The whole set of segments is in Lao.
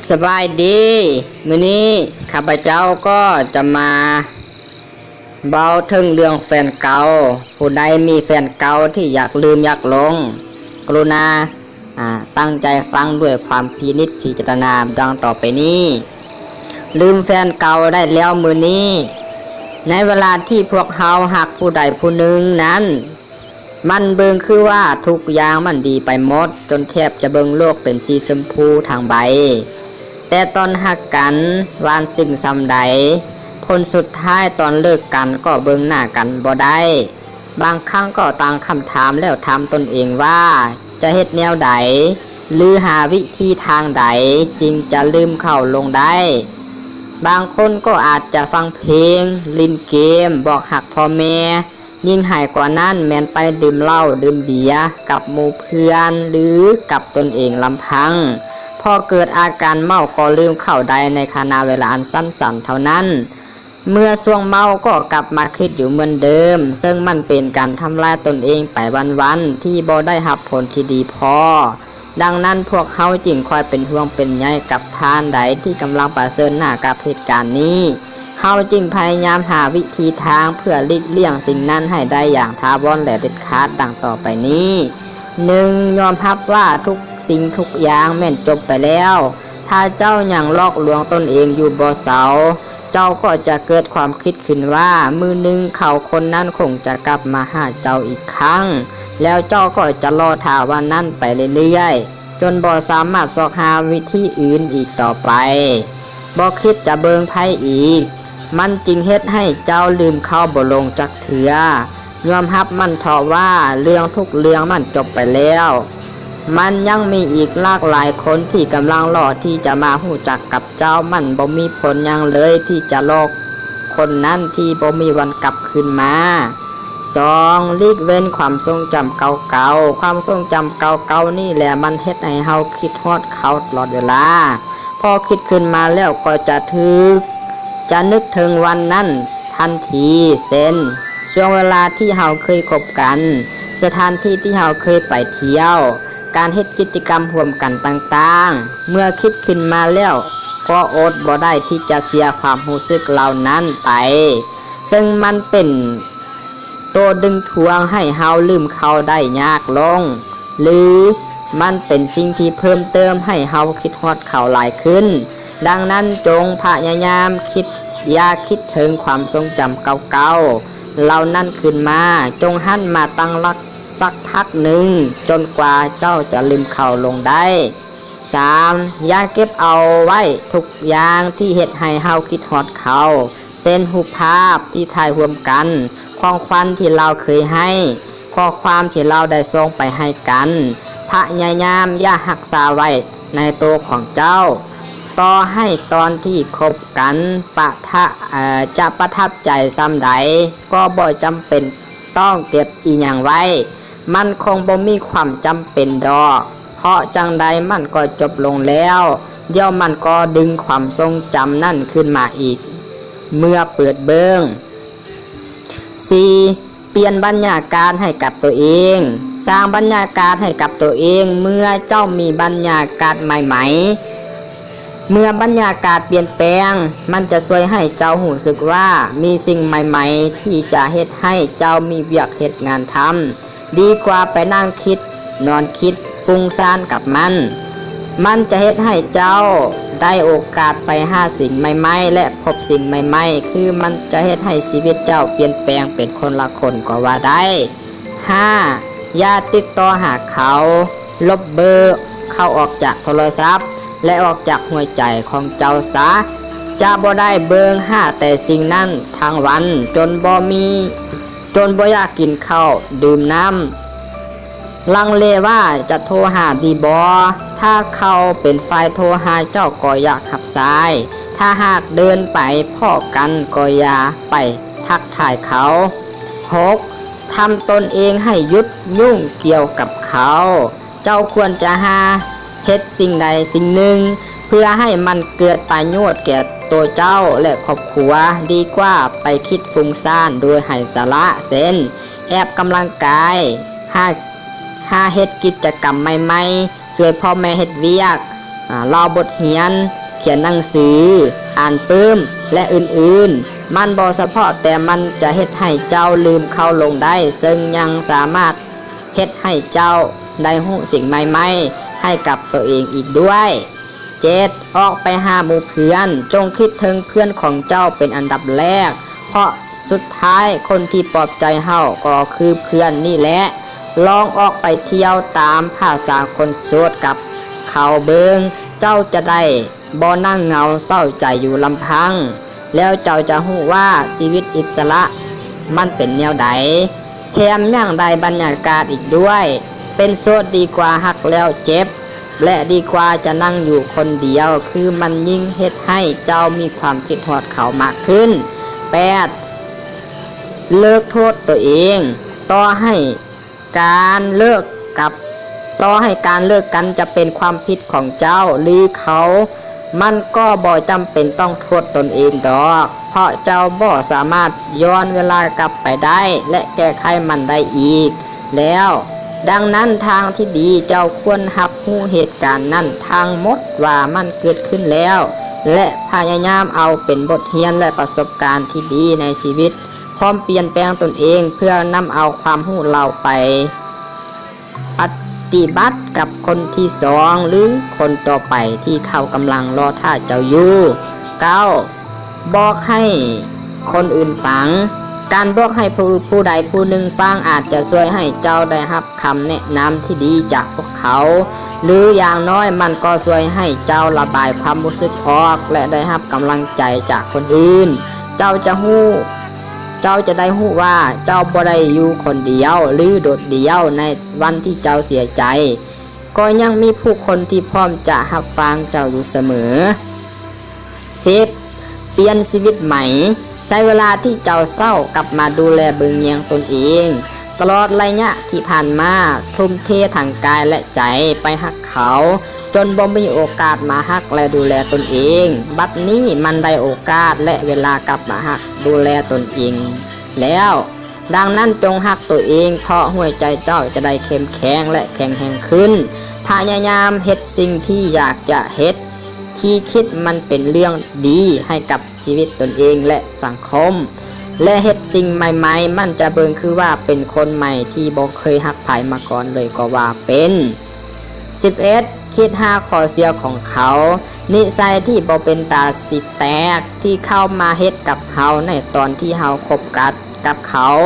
ສະບາຍດີ, ມື້ນີ້ຂ້າພະເຈົ້າກໍຈະມາເວົ້າເຖິງເລື່ອງແຟນເກົ່າ. ຜູ້ໃດມີແຟນເກົ່າທີ່ຢາກລືມຢາກຫຼົງ, ກະລຸນາ, ອາ, ຕັ້ງໃຈຟັງດ້ວຍຄວາມພິນິດພິຈາລະນາດັ່ງຕໍ່ໄປນີ້. ລືມແຟນເກົ່າໄດ້ແລ້ວມື້ນີ້. ໃນເວລາທີ່ພວກເຮົາຮັກຜູ້ໃດຜູ້ໜຶ່ງນັ້ນ, ມັນເບິ່ງຄືວ່າທຸກຢ່າງມັນດີໄປໝົດ, ຈົນແທບຈະເບິ່ງໂລກເປັນສີຊົມພູທັງໃບ. ແຕ່ຕອນຮັກກັນຫວານຊື່ນສ່ຳໃດ, ຜົນສຸດທ້າຍຕອນເລີກກັນກໍເບິ່ງໜ້າກັນບໍ່ໄດ້. ບາງຄັ້ງກໍຕັ້ງຄຳຖາມແລ້ວຖາມຕົນເອງວ່າ ຈະເຮັດແນວໃດ ຫຼື ຫາວິທີທາງໃດຈຶ່ງຈະລືມເຂົາລົງໄດ້? ບາງຄົນກໍອາດຈະຟັງເພງ, ຫຼິ້ນເກມ, ບອກຮັກພໍ່ແມ່, ຍິ່ງຮ້າຍກວ່ານັ້ນແມ່ນໄປດື່ມເຫຼົ້າດື່ມເບຍກັບໝູ່ເພື່ອນ ຫຼື ກັບຕົນເອງລຳພັງ, ເພາະເກີດອາການເມົາກໍລືມເຂົາໄດ້ໃນຂະນະເວລາອັນສັ້ນໆເທົ່ານັ້ນ. ເມື່ອຊ່ວງເມົາກໍກັບມາຄິດຢູ່ເໝືອນເດີມ, ເຊິ່ງມັນເປັນການທຳລາຍຕົນເອງໄປວັນໆ ທີ່ບໍ່ໄດ້ຮັບຜົນທີ່ດີພໍ. ດັ່ງນັ້ນພວກເຮົາຈຶ່ງຄອຍເປັນຫ່ວງເປັນໃຍກັບທ່ານໃດທີ່ກຳລັງປະເຊີນໜ້າກັບເຫດການນີ້. ເຮົາຈຶ່ງພະຍາຍາມຫາວິທີທາງເພື່ອຫຼີກລ່ຽງສິ່ງນັ້ນໃຫ້ໄດ້ຢ່າງຖາວອນ ແລະ ເດັດຂາດ ດັ່ງຕໍ່ໄປນີ້. ໜຶ່ງ, ຍອມຮັບວ່າທຸກສິ່ງທຸກຢ່າງແມ່ນຈົບໄປແລ້ວ. ຖ້າເຈົ້າຍັງຫຼອກລວງຕົນເອງຢູ່ບໍ່ເຊົາ, ເຈົ້າກໍຈະເກີດຄວາມຄິດຂຶ້ນວ່າ ມື້ໜຶ່ງເຂົາຄົນນັ້ນຄົງຈະກັບມາຫາເຈົ້າອີກຄັ້ງ, ແລ້ວເຈົ້າກໍຈະລໍຖ້າວັນນັ້ນໄປເລື້ອຍໆ, ຈົນບໍ່ສາມາດຊອກຫາວິທີອື່ນອີກຕໍ່ໄປ, ບໍ່ຄິດຈະເບິ່ງໃຜອີກ. ມັນຈຶ່ງເຮັດໃຫ້ເຈົ້າລືມເຂົາບໍ່ລົງຈັກເທື່ອ. ຍອມຮັບມັນເຖາະວ່າເລື່ອງທຸກເລື່ອງມັນຈົບໄປແລ້ວ. ມັນຍັງມີອີກຫຼາກຫຼາຍຄົນທີ່ກຳລັງລໍທີ່ຈະມາຮູ້ຈັກກັບເຈົ້າ. ມັນບໍ່ມີຜົນຫຍັງເລີຍທີ່ຈະຫຼອກຄົນນັ້ນທີ່ບໍ່ມີວັນກັບຄືນມາ. ສອງ, ຫຼີກເວັ້ນຄວາມຊົງຈຳເກົ່າໆ. ຄວາມຊົງຈຳເກົ່າໆນີ້ແຫຼະ ມັນເຮັດໃຫ້ເຮົາຄິດຮອດເຂົາຕະຫຼອດເວລາ. ພໍຄິດຂຶ້ນມາແລ້ວກໍຈະຖືກ, ຈະນຶກເຖິງວັນນັ້ນທັນທີ, ເຊັ່ນ, ຊ່ວງເວລາທີ່ເຮົາເຄີຍຄົບກັນ, ສະຖານທີ່ທີ່ເຮົາເຄີຍໄປທ່ຽວ, ການເຮັດກິດຈະກຳຮ່ວມກັນຕ່າງໆ. ເມື່ອຄິດຂຶ້ນມາແລ້ວກໍອົດບໍ່ໄດ້ທີ່ຈະເສຍຄວາມຮູ້ສຶກເຫຼົ່ານັ້ນໄປ, ເຊິ່ງມັນເປັນ ໂຕດຶງຖ່ວງໃຫ້ເຮົາລືມເຂົາໄດ້ຍາກລົງ ຫຼື ມັນເປັນສິ່ງທີ່ເພີ່ມເຕີມໃຫ້ເຮົາຄິດຮອດເຂົາຫຼາຍຂຶ້ນ. ດັ່ງນັ້ນ, ຈົ່ງພະຍາຍາມຄິດ, ຢ່າຄິດເຖິງຄວາມຊົງຈຳເກົ່າໆເຫຼົ່ານັ້ນຄືນມາ. ຈົ່ງຫັນມາຕັ້ງຫຼັກສັກພັກໜຶ່ງ, ຈົນກວ່າເຈົ້າຈະລືມເຂົາລົງໄດ້. ສາມ, ຢ່າເກັບເອົາໄວ້ທຸກຢ່າງທີ່ເຮັດໃຫ້ເຮົາຄິດຮອດເຂົາ, ເຊັ່ນ ຮູບພາບທີ່ຖ່າຍຮ່ວມກັນ, ຂອງຂວັນທີ່ລາວເຄີຍໃຫ້, ຂໍ້ຄວາມທີ່ລາວໄດ້ສົ່ງໄປໃຫ້ກັນ. ພະຍາຍາມຢ່າຮັກສາໄວ້ໃນໂຕຂອງເຈົ້າ. ຕໍ່ໃຫ້ຕອນທີ່ຄົບກັນປະທະ, ເອີ, ຈະປະທັບໃຈສ່ຳໃດ, ກໍບໍ່ຈຳເປັນຕ້ອງເກັບອີ່ຫຍັງໄວ້. ມັນຄົງບໍ່ມີຄວາມຈຳເປັນດອກ, ເພາະຈັ່ງໃດມັນກໍຈົບລົງແລ້ວ, ດຽວມັນກໍດຶງຄວາມຊົງຈຳນັ້ນຂຶ້ນມາອີກເມື່ອເປີດເບິ່ງ. ສີ່, ປ່ຽນບັນຍາກາດໃຫ້ກັບຕົວເອງ. ສ້າງບັນຍາກາດໃຫ້ກັບຕົວເອງເມື່ອເຈົ້າມີບັນຍາກາດໃໝ່ໆ. ເມື່ອບັນຍາກາດປ່ຽນແປງ, ມັນຈະຊ່ວຍໃຫ້ເຈົ້າຮູ້ສຶກວ່າມີສິ່ງໃໝ່ໆທີ່ຈະເຮັດໃຫ້ເຈົ້າມີວຽກເຮັດງານທຳ. ດີກວ່າໄປນັ່ງຄິດ, ນອນຄິດ, ຟຸ້ງຊານກັບມັນ. ມັນຈະເຮັດໃຫ້ເຈົ້າໄດ້ໂອກາດໄປຫາສິ່ງໃໝ່ໆ ແລະ ພົບສິ່ງໃໝ່ໆ, ຄືມັນຈະເຮັດໃຫ້ຊີວິດເຈົ້າປ່ຽນແປງເປັນຄົນລະຄົນກໍວ່າໄດ້. ຫ້າ, ຢ່າຕິດຕໍ່ຫາເຂົາ, ລົບເບີເຂົາອອກຈາກໂທລະສັບ ແລະ ອອກຈາກຫົວໃຈຂອງເຈົ້າຊະ. ຈະບໍ່ໄດ້ເບິ່ງຫາແຕ່ສິ່ງນັ້ນທັງວັນ, ຈົນບໍ່ມີ ຈົນບໍ່ຢາກກິນເຂົ້າດື່ມນ້ຳ, ລັງເລວ່າຈະໂທຫາດີບໍ່? ຖ້າເຂົາເປັນຝ່າຍໂທຫາເຈົ້າກໍຢ່າຮັບສາຍ, ຖ້າຫາກເດີນໄປພໍ້ກັນກໍຢ່າໄປທັກທາຍເຂົາ. ຫົກ, ທຳຕົນເອງໃຫ້ຢຸດຫຍຸ້ງກ່ຽວກັບເຂົາ. ເຈົ້າຄວນຈະຫາເຮັດສິ່ງໃດສິ່ງໜຶ່ງ ເພື່ອໃຫ້ມັນເກີດປະໂຫຍດແກ່ໂຕເຈົ້າ ແລະ ຄອບຄົວ ດີກວ່າໄປຄິດຟຸ້ງຊານໂດຍໄຮ້ສາລະ, ເຊັ່ນ ແອບກຳລັງກາຍ, ຫາ, ຫາເຮັດກິດຈະກຳໃໝ່ໆ, ຊ່ວຍພໍ່ແມ່ເຮັດວຽກ, ອາ ເລົ່າບົດຮຽນ, ຂຽນໜັງສື, ອ່ານປຶ້ມ ແລະ ອື່ນໆ. ມັນບໍ່ສະເພາະແຕ່ມັນຈະເຮັດໃຫ້ເຈົ້າລືມເຂົາລົງໄດ້, ເຊິ່ງຍັງສາມາດເຮັດໃຫ້ເຈົ້າໄດ້ຮູ້ສິ່ງໃໝ່ໆໃຫ້ກັບໂຕເອງອີກດ້ວຍ. ເຈັດ, ອອກໄປຫາໝູ່ເພື່ອນ. ຈົ່ງຄິດເຖິງເພື່ອນຂອງເຈົ້າເປັນອັນດັບແລກ, ເພາະສຸດທ້າຍຄົນທີ່ປອບໃຈເຮົາກໍຄືເພື່ອນນີ້ແຫຼະ. ລອງອອກໄປທ່ຽວຕາມພາສາຄົນໂສດກັບເຂົາເບິ່ງ. ເຈົ້າຈະໄດ້ບໍ່ນັ່ງເຫງົາເສົ້າໃຈຢູ່ລຳພັງ, ແລ້ວເຈົ້າຈະຮູ້ວ່າຊີວິດອິດສະຫຼະມັນເປັນແນວໃດ. ແຖມຍັງໄດ້ບັນຍາກາດອີກດ້ວຍ. ເປັນໂສດດີກວ່າຮັກແລ້ວເຈັບ ແລະ ດີກວ່າຈະນັ່ງຢູ່ຄົນດຽວ, ຄືມັນຍິ່ງເຮັດໃຫ້ເຈົ້າມີຄວາມຄິດຮອດເຂົາມາກຂຶ້ນ. ແປດ, ເລີກໂທດໂຕເອງ. ຕໍ່ໃຫ້ການເລີກກັບ, ຕໍ່ໃຫ້ການເລີກກັນຈະເປັນຄວາມຜິດຂອງເຈົ້າ ຫຼື ເຂົາ, ມັນກໍບໍ່ຈຳເປັນຕ້ອງໂທດຕົນເອງດອກ, ເພາະເຈົ້າບໍ່ສາມາດຍ້ອນເວລາກັບໄປໄດ້ ແລະ ແກ້ໄຂມັນໄດ້ອີກແລ້ວ. ດັ່ງນັ້ນ, ທາງທີ່ດີເຈົ້າຄວນຮັບຮູ້ເຫດການນັ້ນທັງໝົດວ່າມັນເກີດຂຶ້ນແລ້ວ ແລະ ພະຍາຍາມເອົາເປັນບົດຮຽນ ແລະ ປະສົບການທີ່ດີໃນຊີວິດ, ພ້ອມປ່ຽນແປງຕົນເອງເພື່ອນຳເອົາຄວາມຮູ້ເຫຼົ່າໄປ ປະຕິບັດກັບຄົນທີສອງ ຫຼື ຄົນຕໍ່ໄປທີ່ເຂົາກຳລັງລໍຖ້າເຈົ້າຢູ່. ເກົ້າ, ບອກໃຫ້ຄົນອື່ນຟັງ. ການບອກໃຫ້ຜູ້, ຜູ້ໃດຜູ້ໜຶ່ງຟັງອາດຈະຊ່ວຍໃຫ້ເຈົ້າໄດ້ຮັບຄຳແນະນຳທີ່ດີຈາກພວກເຂົາ, ຫຼື ຢ່າງໜ້ອຍມັນກໍຊ່ວຍໃຫ້ເຈົ້າລະບາຍຄວາມຮູ້ສຶກອອກ ແລະ ໄດ້ຮັບກຳລັງໃຈຈາກຄົນອື່ນ. ເຈົ້າຈະຮູ້, ເຈົ້າຈະໄດ້ຮູ້ວ່າເຈົ້າບໍ່ໄດ້ຢູ່ຄົນດຽວ ຫຼື ໂດດດ່ຽວໃນ ວັນທີ່ເຈົ້າເສຍໃຈ, ກໍຍັງມີຜູ້ຄົນທີ່ພ້ອມຈະຮັບຟັງເຈົ້າຢູ່ສະເໝີ. ສິບ, ປ່ຽນຊີວິດໃໝ່. ໃຊ້ເວລາທີ່ເຈົ້າເສົ້າກັບມາດູແລເບິ່ງແຍງຕົນເອງ. ຕະຫຼອດໄລຍະທີ່ຜ່ານມາ, ທຸ່ມເທທັງກາຍ ແລະ ໃຈໄປຮັກເຂົາ, ຈົນບໍ່ມີໂອກາດມາຮັກ ແລະ ດູແລຕົນເອງ. ບັດນີ້ມັນໄດ້ໂອກາດ ແລະ ເວລາກັບມາຮັກ ດູແລຕົນເອງແລ້ວ. ດັ່ງນັ້ນ, ຈົ່ງຮັກໂຕເອງ, ເພາະຫົວໃຈເຈົ້າຈະໄດ້ເຂັ້ມແຂງ ແລະ ແຂງແຮງຂຶ້ນ. ພະຍາຍາມເຮັດສິ່ງທີ່ຢາກຈະເຮັດ, ທີ່ຄິດມັນເປັນເລື່ອງດີໃຫ້ກັບຊີວິດຕົນເອງ ແລະ ສັງຄົມ, ແລະ ເຮັດສິ່ງໃໝ່ໆ. ມັນຈະເບິ່ງຄືວ່າເປັນຄົນໃໝ່ທີ່ບໍ່ເຄີຍຮັກໃຜມາກ່ອນເລີຍກໍວ່າເປັນ. ສິບເອັດ, ຄິດຫາຂໍ້ເສຍຂອງເຂົາ. ນິໄສທີ່ບໍ່ເປັນຕາຊິແຕກທີ່ເຂົ້າມາເຮັດກັບເຮົາໃນຕອນທີ່ເຮົາຄົບກັບ, ກັບເຂົາ,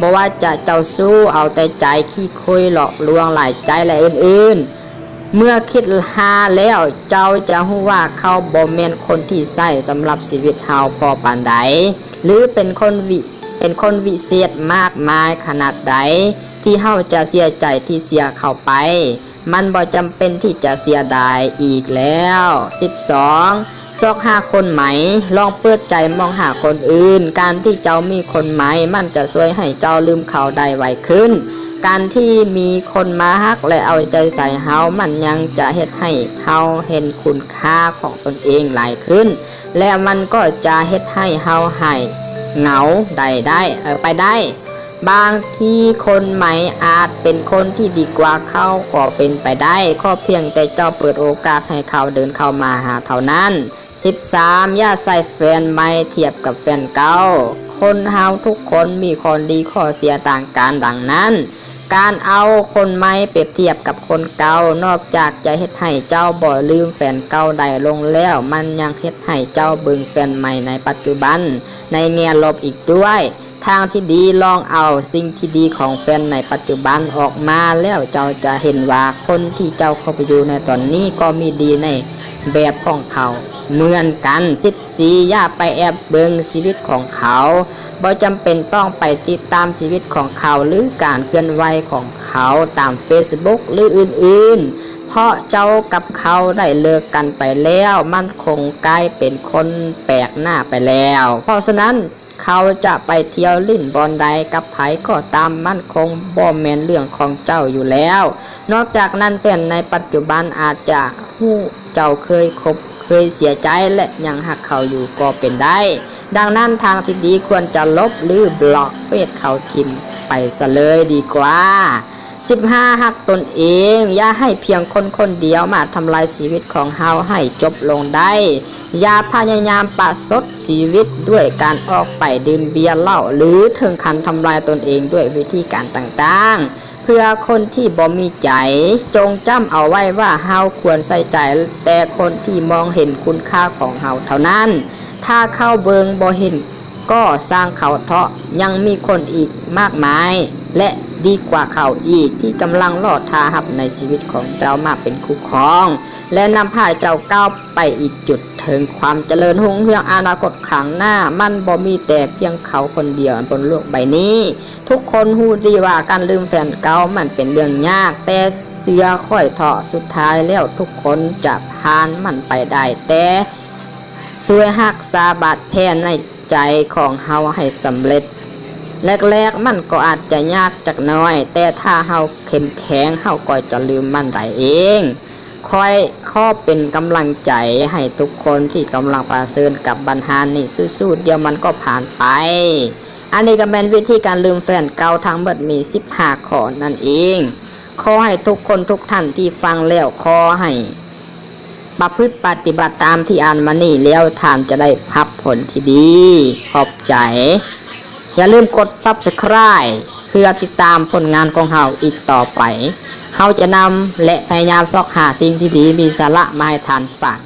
ບໍ່ວ່າຈະເຈົ້າຊູ້, ເອົາແຕ່ໃຈ, ຂີ້ຄຸຍ, ຫຼອກລວງ, ຫຼາຍໃຈ ແລະ ອື່ນໆ. ເມື່ອຄິດຫາແລ້ວ, ເຈົ້າຈະຮູ້ວ່າເຂົາບໍ່ແມ່ນຄົນທີ່ໃຊ້ສຳລັບຊີວິດເຮົາພໍປານໃດ, ຫຼື ເປັນຄົນວິ, ເປັນຄົນວິເສດມາກມາຍຂະໜາດໃດ ທີ່ເຮົາຈະເສຍໃຈທີ່ເສຍເຂົາໄປ. ມັນບໍ່ຈຳເປັນທີ່ຈະເສຍດາຍອີກແລ້ວ. ສິບສອງ, ຊອກຫາຄົນໃໝ່. ລອງເປີດໃຈມອງຫາຄົນອື່ນ. ການທີ່ເຈົ້າມີຄົນໃໝ່, ມັນຈະຊ່ວຍໃຫ້ເຈົ້າລືມເຂົາໄດ້ໄວຂຶ້ນ. ການທີ່ມີຄົນມາຮັກ ແລະ ເອົາໃຈໃສ່ເຮົາ, ມັນຍັງຈະເຮັດໃຫ້ເຮົາເຫັນຄຸນຄ່າຂອງຕົນເອງຫຼາຍຂຶ້ນ, ແລະ ມັນກໍຈະເຮັດໃຫ້ເຮົາຫາຍເຫງົາໄດ້, ໄດ້, ເອີ, ໄປໄດ້. ບາງທີຄົນໃໝ່ອາດເປັນຄົນທີ່ດີກວ່າເຂົາກໍເປັນໄປໄດ້, ຂໍພຽງແຕ່ເຈົ້າເປີດໂອກາດໃຫ້ເຂົາເດີນເຂົ້າມາຫາເທົ່ານັ້ນ. ສິບສາມ, ຢ່າໃຊ້ແຟນໃໝ່ທຽບກັບແຟນເກົ່າ. ຄົນເຮົາທຸກຄົນມີຂໍ້ດີຂໍ້ເສຍຕ່າງກັນ, ດັ່ງນັ້ນ, ການເອົາຄົນໃໝ່ປຽບທຽບກັບຄົນເກົ່າ, ນອກຈາກຈະເຮັດໃຫ້ເຈົ້າບໍ່ລືມແຟນເກົ່າໄດ້ລົງແລ້ວ, ມັນຍັງເຮັດໃຫ້ເຈົ້າເບິ່ງແຟນໃໝ່ໃນປັດຈຸບັນໃນແງ່ລົບອີກດ້ວຍ. ທາງທີ່ດີ, ລອງເອົາສິ່ງທີ່ດີຂອງແຟນໃນປັດຈຸບັນອອກມາ, ແລ້ວເຈົ້າຈະເຫັນວ່າຄົນທີ່ເຈົ້າຄົບຢູ່ໃນຕອນນີ້ກໍມີດີໃນແບບຂອງເຂົາເໝືອນກັນ. ສິບສີ່, ຢ່າໄປແອບເບິ່ງຊີວິດຂອງເຂົາ. ບໍ່ຈຳເປັນຕ້ອງໄປຕິດຕາມຊີວິດຂອງເຂົາ ຫຼື ການເຄື່ອນໄຫວຂອງເຂົາຕາມເຟສບຸກ ຫຼື ອື່ນໆ, ເພາະເຈົ້າກັບເຂົາໄດ້ເລີກກັນໄປແລ້ວ, ມັນຄົງກາຍເປັນຄົນແປກໜ້າໄປແລ້ວ. ເພາະສະນັ້ນ, ເຂົາຈະໄປທ່ຽວຫຼິ້ນບ່ອນໃດກັບໃຜກໍຕາມ, ມັນຄົງບໍ່ແມ່ນເລື່ອງຂອງເຈົ້າຢູ່ແລ້ວ. ນອກຈາກນັ້ນ, ແຟນໃນປັດຈຸບັນອາດຈະຮູ້ເຈົ້າເຄີຍຄົບ, ເຄີຍເສຍໃຈ ແລະ ຍັງຮັກເຂົາຢູ່ກໍເປັນໄດ້. ດັ່ງນັ້ນ, ທາງທີ່ດີຄວນຈະລົບ ຫຼື ບລັອກເຟສເຂົາຖິ້ມໄປຊະເລີຍດີກວ່າ. ສິບຫ້າ ຮັກຕົນເອງ. ຢ່າໃຫ້ພຽງຄົນຄົນດຽວມາທຳລາຍຊີວິດຂອງເຮົາໃຫ້ຈົບລົງໄດ້. ຢ່າພະຍາຍາມປະຊົດຊີວິດດ້ວຍການອອກໄປດື່ມເບຍເຫຼົ້າ ຫຼື ເຖິງຂັ້ນທຳລາຍຕົນເອງດ້ວຍວິທີການຕ່າງໆ ເພື່ອຄົນທີ່ບໍ່ມີໃຈ. ຈົ່ງຈຳເອົາໄວ້ວ່າເຮົາຄວນໃສ່ໃຈແຕ່ຄົນທີ່ມອງເຫັນຄຸນຄ່າຂອງເຮົາເທົ່ານັ້ນ. ຖ້າເຂົາເບິ່ງບໍ່ເຫັນ ກໍຊ່າງເຂົາເຖາະ, ຍັງມີຄົນອີກມາກມາຍ ແລະ ດີກວ່າເຂົາອີກ ທີ່ກຳລັງລໍຖ້າຮັບໃນຊີວິດຂອງເຈົ້າມາເປັນຄູ່ຄອງ ແລະ ນຳພາເຈົ້າກ້າວໄປອີກຈຸດເຖິງຄວາມຈະເລີນຮຸ່ງເຮືອງອະນາຄົດຂ້າງໜ້າ. ມັນບໍ່ມີແຕ່ພຽງເຂົາຄົນດຽວບົນໂລກໃບນີ້. ທຸກຄົນຮູ້ດີວ່າການລືມແຟນເກົ່າມັນເປັນເລື່ອງຍາກ, ແຕ່ເຊື່ອຂ້ອຍເຖາະ, ສຸດທ້າຍແລ້ວທຸກຄົນຈະຜ່ານມັນໄປໄດ້. ແຕ່ ຊ່ວຍຮັກສາບາດແຜໃນໃຈຂອງເຮົາໃຫ້ສຳເລັດ. ແລກໆມັນກໍອາດຈະຍາກຈັກໜ້ອຍ, ແຕ່ຖ້າເຮົາເຂັ້ມແຂງ, ເຮົາກໍຈະລືມມັນໄດ້ເອງ. ຂ້ອຍຂໍເປັນກຳລັງໃຈໃຫ້ທຸກຄົນທີ່ກຳລັງປະເຊີນກັບບັນຫານີ້, ສູ້ໆ, ດຽວມັນກໍຜ່ານໄປ. ອັນນີ້ກໍແມ່ນວິທີການລືມແຟນເກົ່າ, ທັງໝົດມີສິບຫ້າຂໍ້ນັ້ນເອງ. ຂໍໃຫ້ທຸກຄົນທຸກທ່ານທີ່ຟັງແລ້ວ, ຂໍໃຫ້ ປະພຶດປະຕິບັດຕາມທີ່ອ່ານມານີ້ແລ້ວ, ທ່ານຈະໄດ້ຮັບຜົນທີ່ດີ. ຂອບໃຈ. ຢ່າລືມກົດ Subscribe ເພື່ອຕິດຕາມຜົນງານຂອງເຮົາອີກຕໍ່ໄປ. ເຮົາຈະນຳ ແລະ ພະຍາຍາມຊອກຫາສິ່ງທີ່ດີ, ມີສາລະມາໃຫ້ທ່ານຟັງ.